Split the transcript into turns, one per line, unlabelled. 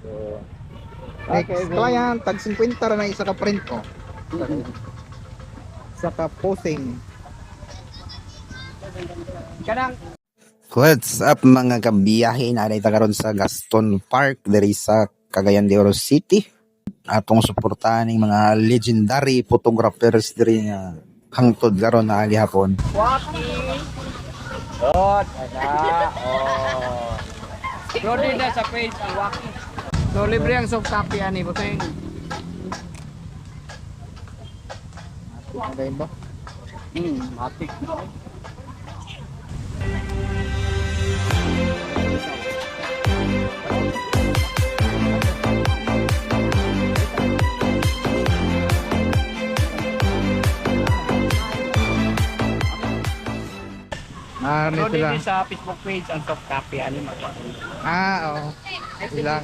So,
Next client, tag 50 ra na isa ka print ko. Isa ka posing.
Kanang
What's up, mga kabiyahe? Naa ta karon sa Gaston Park diri sa Cagayan de Oro City. Atong suportahan ning mga legendary photographers diri nga hangtod karon na gihapon.
Waki. Good. Ana. Oh. Loaded na sa page ang Waki. So libre ang soft copy ani, bossing.
Ano ba yun ba?
Matik.
Naano
Loaded
sila.
din sa Facebook page ang soft copy ani.
Ah, oo. Ilang